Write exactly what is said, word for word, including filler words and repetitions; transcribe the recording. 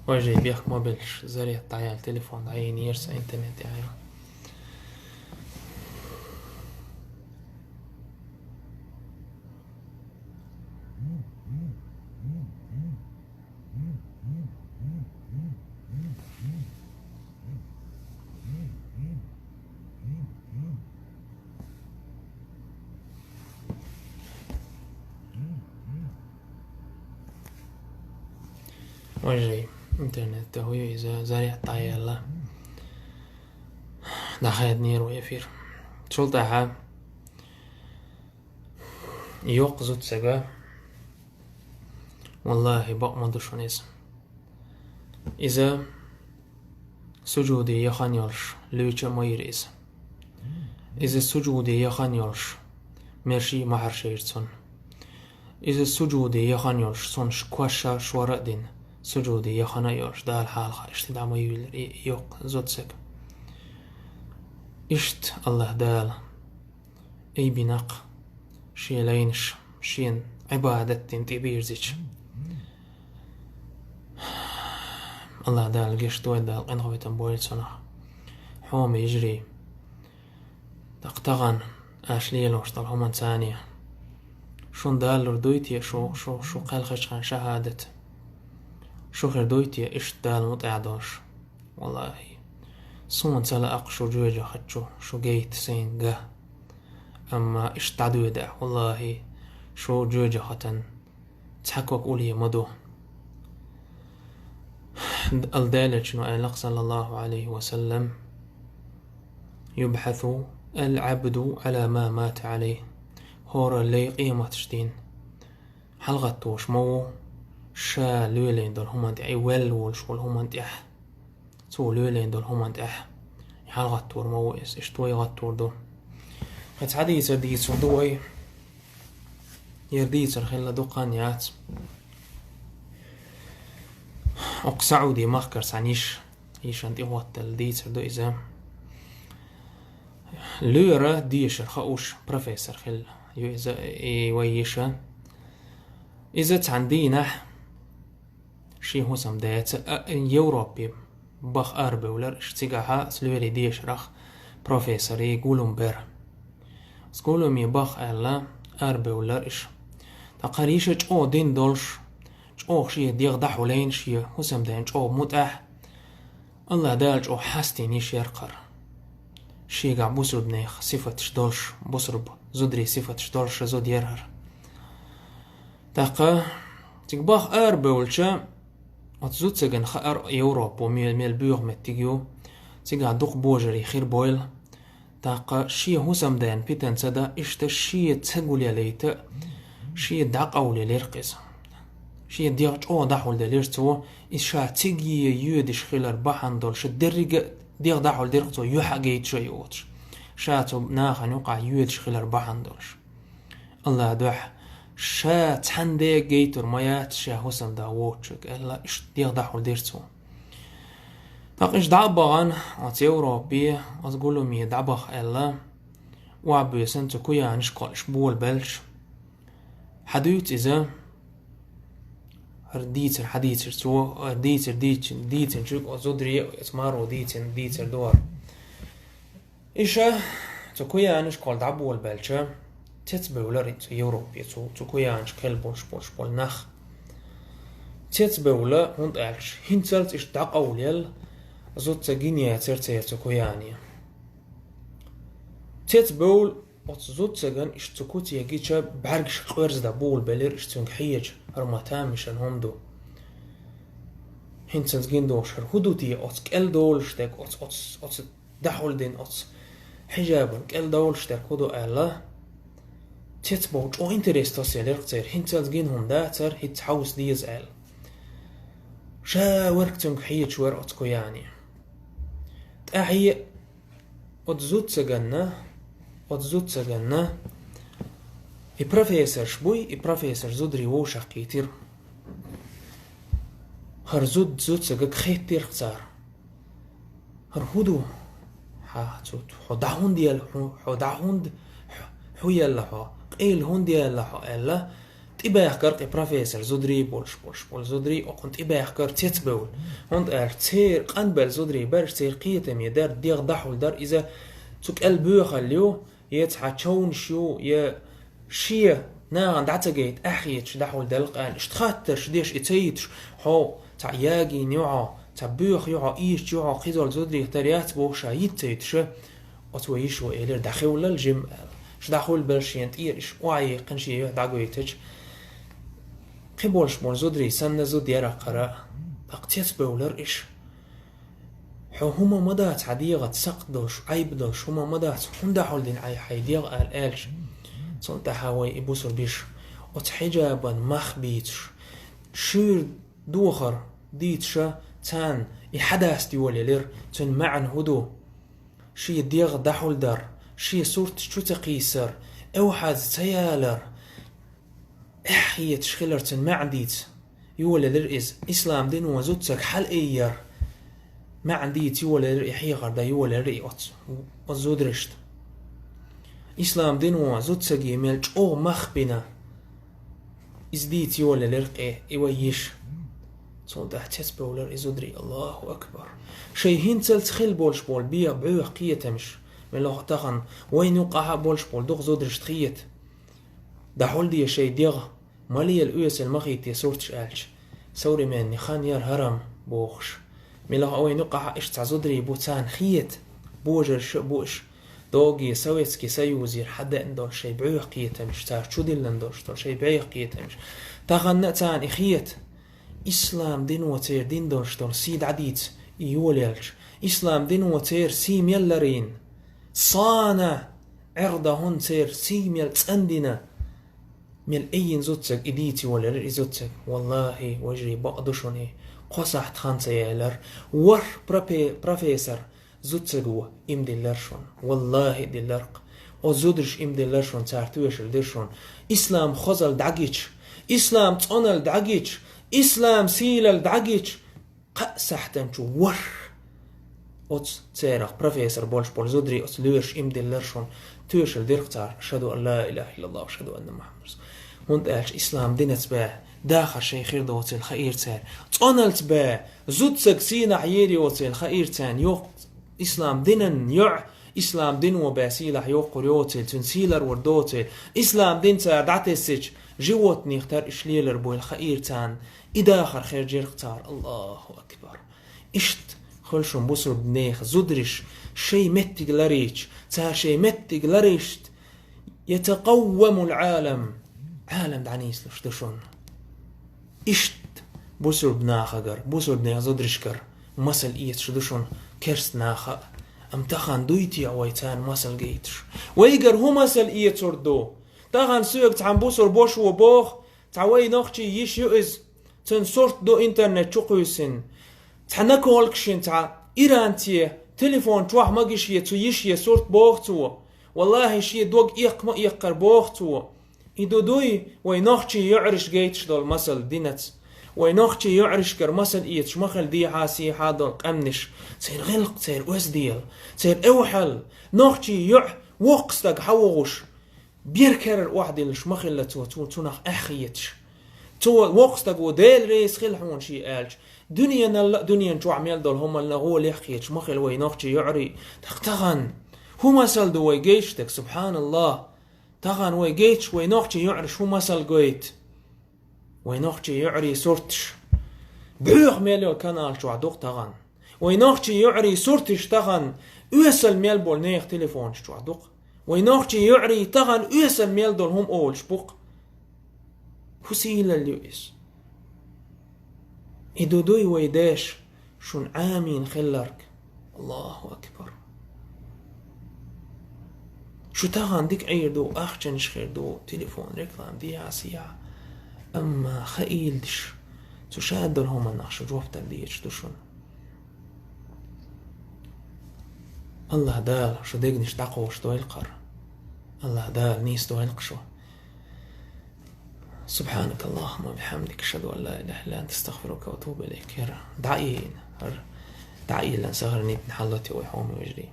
Вай жай, бехк ма белаш, заряд дӀаяьлла телефон дӀайийнера сан интернет тӀехь. Вай жай, интернет тӀехь ю иза, заряд дӀаяьлла. ДӀахаьднера вай эфир. Цул тӀаьхьа йоккха зудсага, валлахӀи, бакъ ма ду шуна иза. Иза сужуде яхан йолуш луьйча а ма йира иза. Иза сужуде яхан йолуш мерши а, маьхьарша а йира цунна. Иза сужуде яхан йолуш, цунна ш-, коша шора а дина, сужуде яхан а йолуш, Дала хьалха иштта дӀа ма йиллира и йоккха зудсаг. Иштта АллахӀ Дала айбина-кх Шен лайнаш Шена Ӏибадат дина тӀебирзича. АллахӀ Дала гечдойла, Дала къинхетам бойла цунах. Хьоме йижарий, тӀаккха тахана аша лелош долу хӀуманца а, шуна далалур дуй те шу, шу, шу кхелхичхьан шахӀадат? Шу хир дуй те иштта Дала мутӀахь долуш? ВаллахӀи, суна ца лаьа-кх шу жоьжахати чу шу гайта сайна ган. Амма иштта дӀадоьду ахь, валлахӀи, шу жоьжахатан цхьа ког улле ма ду. Ала Делан Элчано аьлла-кх, саллаллахӀу Ӏалайхи ва саллам: «Юбхьасу ал-Ӏабду Ӏала ма мата Ӏалайхи». ХӀора лай къематаш дийнахь хьалагӀаттош ма ву ша лелийна долу хӀуманна тӀехь, и ваьлла волуш волу хӀуманна тӀехь. Цо лелийна долу хӀуманна тӀехь хьалагӀаттор ма ву иза, иштта вай гӀаттор ду. Хьан цхьа дийцар дийцар ду вай. Яра дийцар хилла дукха хан яц. Окху Саудий махкара цхьана йиша, йишан тӀехӀоттал дийцар ду иза. Лоьра дешар хууш профессор хилла ю иза, и вай йиша. Иза цхьана дийнахь шен хӀусамдеца а, Европе баха арабевллера иша, цигахьа ас лоьрийн дешарах профессоре гулам бира. Ас гуламе баха аьлла, арабевллера иша. ТӀаккха хӀара йиша чӀогӀа дин долуш, чӀогӀа шен дегӀ дӀахьулйина, шен хӀусамден чӀогӀа мутӀахь, АллахӀ Дала чӀогӀа хьастийна йиша яра-кх хӀара. Шегахь бусурба нехан сифаташ долуш, бусурба зударийн сифаташ долуш зуда яра хӀара. ТӀаккха цига баха арабевлча, оцу зудсагана хаьара Европо ме-, мел боьха меттиг ю, цигахь дукха божарий хир бойла. ТӀаккха шен хӀусамден питана ца дан, иштта шен ца гулъялийта, шен дӀакъовлаелира-кх иза. Шен дегӀ чӀогӀа дӀахьулделира цо, иза ша цига йоьдуш хилар бахьана долуш, деррига а дегӀ дӀахьулдира-кх цо, юьхьа а гайта шо йоцуш. Ша цу нахана юкъахь йоьдуш хилар бахьана долуш. АллахӀан дуьхьа, ша цхьанне а гайтур ма яц ша хӀусамда воцучуьнга аьлла, иштта дегӀ дӀахьулдира цо. ТӀаккха иштта дӀа а бахана, оцу Европе, оцу гуламе дӀабаха аьлла, охьабоьсина цу Куянаш кхоллаш болабелча, хьан дуьйцу иза, хӀара дийцар хьан дийцар цо, хӀара дийцар дийцин-, дийцинчуьнга оцу зударий а, оцу маро дийцина дийцар ду хӀара. Иша цу Куянаш кхолла дӀаболабелча, цецбевллера цу Европе, цу, цу Куянашка хилла болуш болуш болу нах. Цецбевлла, хӀунда аьлча хӀинццалц иштта дӀакъовлаелла, зудсаг гина яцара церан цу Куяне. Цецбевлла оцу зудсагана иштта цу куце гича, бӀаьргаш къоьрзадан болабелира иштта цуьнга хьежа, хӀара ма тамашийна хӀума ду. ХӀинццалц гина долуш хӀара хӀун ду те, оцу кӀел долуш дерг, оцу, оцу, оцу дӀахьулдина оцу хьижабан кӀел долуш дерг хӀун ду аьлла, цецбевлла чӀогӀа интерес тосаелира-кх церан, хӀинццалц гина хӀума дацара, хӀинца хьовса деза аьлла. Ша верг цуьнга хьежаш вара оцу Куяне. ТӀаьхье оцу зудсаганна, оцу зудсаганна, и профессорш буй, и профессорш зударий вовшахкхийтира. ХӀара зуд-, зудсагага хеттира-кх цара. ХӀара хӀун ду? Хьа, цу, хьо дӀа хӀунда елла, хьо, хьо дӀа хӀунда, хьо, хьо елла хьо, къайла хӀунда елла хьо аьлла, тӀебаьхкар кхы профессор, зударий болуш, болуш болу зударий, окхунна тӀебаьхкар цецбевлла. ХӀунда аьлча церан къанбелла зударий берш, церан кхетаме дара, дегӀ дӀахьулдар, иза цу кӀел боьхалла ю, я цхьа човнаш ю, я шен нахана дӀа ца гайта, ахьа хеташ дӀахьулделла кхана. Иштта хаттарш деш и ца йиташ, хьо цхьа ягийна ю хьо, цхьа боьха ю хьо, ийшачу ю хьо, кхидолу зударий тара яц бохуш а йиц ца йиташ, оцу вай йишо элира, дӀахевллал жима аьлла. Ша дӀахуьлбелла шена тӀера иша охьаекхина шен юьхь дӀагойтича. Кхин болуш болу зударий санна зуда яра кхара, тӀаккха цецбевллар иша. Хьо хӀума ма дац хьан дегӀаца сакхт долуш, Ӏайб долуш, хӀума ма дац, хӀунда хьула дина Ӏай хьайн дегӀ аьлла аьлча. Цунна тӀаьхьа вай и бусурба йиша, оцу хьиджабан мах бийцаш, шуьйра дохар дийцаша, царна и хьадаста йолаелира, цуьнан маьӀна хӀун ду? Шен дегӀ дӀахьулдар, шен сурташ чу ца кхийсар, эвхьаза ца ялар, эхь хеташ хилар цуьнан маьӀна дийца йолаелира иза. Ислам дино зудчуьнга хьалаайъяр маьӀна дийца йолаелира и хьехар дан йолаелира и оцу, оцу зударшна. Ислам дино зудчуьнга мел чӀогӀа мах бина, иза дийца йолаелира кхе и вай йиша. Цунна тӀехь цецбевллар и зударий, Аллаху акбар. Шайн хӀинцалц хилла болуш болу бегӀа бӀоьха кхетамаш, мел хӀокху тахана вайна юккъахь а болуш болу дукха зударшна хета. ДӀахьулде шайн дегӀ, ма лела оьсал, ма хийтте сурташ аьлча. Современный хан яра хӀара-м бохуш. Мел хӀокху вайна юккъахь а иштта цхьа зударий бу, царна хета, божарша а бу иша. Догий Советский Союзера хьадеана долу шайн бӀоьха кхетамаш, цара чу диллина долуш долу шайн бӀеха кхетамаш. Тахана а царна и хета, ислам дино церан дина долуш долу сий дӀадийца и йолаелча, ислам дино церан сий мел ларийна, сана Ӏирдахьун церан сий мел цӀандина, мел айина зудчуьнга и дийца йолаелира и зудчуьнга. Валлахи, вежарий, бакъ ду шуна и, кхо сахьт хан ца яьллера, ворхӀ пропе-, профессор зудчуьнга иман диллира шуна. Валлахи, диллира-кх. Оцу зударша иман диллира шуна, цара тоьшалла дира шуна. Ислам хазалла дӀагича, ислам цӀоналла дӀагича, ислам сийлалла дӀагича, кхаа сахьтана чу ворхӀ оцу церах профессор болуш болу зударий оцу лоьраша иман диллира шуна, тоьшалла дира-кх цара: «Ашхаду ан ла илаха иллаллаху, ашхаду анна Мухаммадан расул». ХӀунда аьлча ислам динаца бен дахар шайн хир доцийла хаийра царна. ЦӀоналлица бен зудчуьнга сийнахь ер йоцийла хаийра царна. Йоккха ислам динан йоӀ, ислам дино бен сийлахь йоккхур йоцийла, цуьнан сий ларор доцийла, ислам дин цара дӀатессича, животных тера иша лелар буйла хаийра царна. И дахар хержира-кх цара. Аллаху акбар! Иштта хуьлу шуна бусурба нехан зударша шайн меттиг ларийча, цара шайн меттиг ларийча, ятакъаввамул Ӏалам, Ӏалам дӀанийслуш ду шуна. Иштта бусурба нахагара, бусурба нехан зударшкара масал эцаш ду шуна керста наха а. Амма тахана дуй те вай царна масал гайташ? Вайгара хӀун масал эцур ду? Тахана соьга цхьана бусурба вошо боху, цхьа вай нохчий йиша ю иза. Цуьнан сурт ду интернет чу кхуьйсина. Цхьа наколкашна цхьа иранце телефон чохь ма гише цу йишин сурт боху цо. Валлахи, шен дог эккха ма эккхара боху цо. И ду дуй вай нохчий йоӀарш гайташ долу масал динаца? Вай нохчий йоӀаршкара масал эцаш ма хила дехьа-сехьа долу къаьмнаш, церан гӀиллакх, церан оьзда дела, церан эвхьал, нохчий йоӀ воккха стаг хьан вогӀуш, бер керара охьадиллаш ма хилла цо, цо цунах эхь хеташ. Цо воккха стаг ву, Дела реза хила хьуна шен аьлча, дуьненал а, дуьнен чохь мел долу хӀуманна гӀоле а хеташ ма хила вай нохчий йоӀарий. ТӀаккха тахана хӀун масал ду вай гайташ дерг, субханаллах? Тахана вай гайташ вай нохчий йоӀарш хӀун масал гойту? Вай нохчий йоӀарий сурташ бӀоьха мел йолу канал чохь ду-кх тахана. Вай нохчий йоӀарий сурташ тахана оьсал мел болу нехан телефонаш чохь ду-кх. Вай нохчий йоӀарий тахана оьсал мел долу хӀума олуш бу-кх. ХӀун сийлалла ю иза? И ду дуй вай деш шуна Ӏамийна хилларг? Аллаху акбар! Шу тахана дика Ӏийр ду, ахчанаш хир ду, телефон реклама дехьа-сехьа. Амма хаийла диш, цу шадолу хӀуманах шу жоп дала дезаш ду шуна. Аллах Дала шу дегнаш дӀакховшадойла кхара. Аллах Дала нийса дойла-кх шу. Субханакаллахумма ва бихамдик, ашхаду ан ла илаха илла анта, астагфирука ва атубу илайк. ХӀара дӀаийна, хӀара дӀаийна сахарнитна хьаллоте вай хьоме вежарий.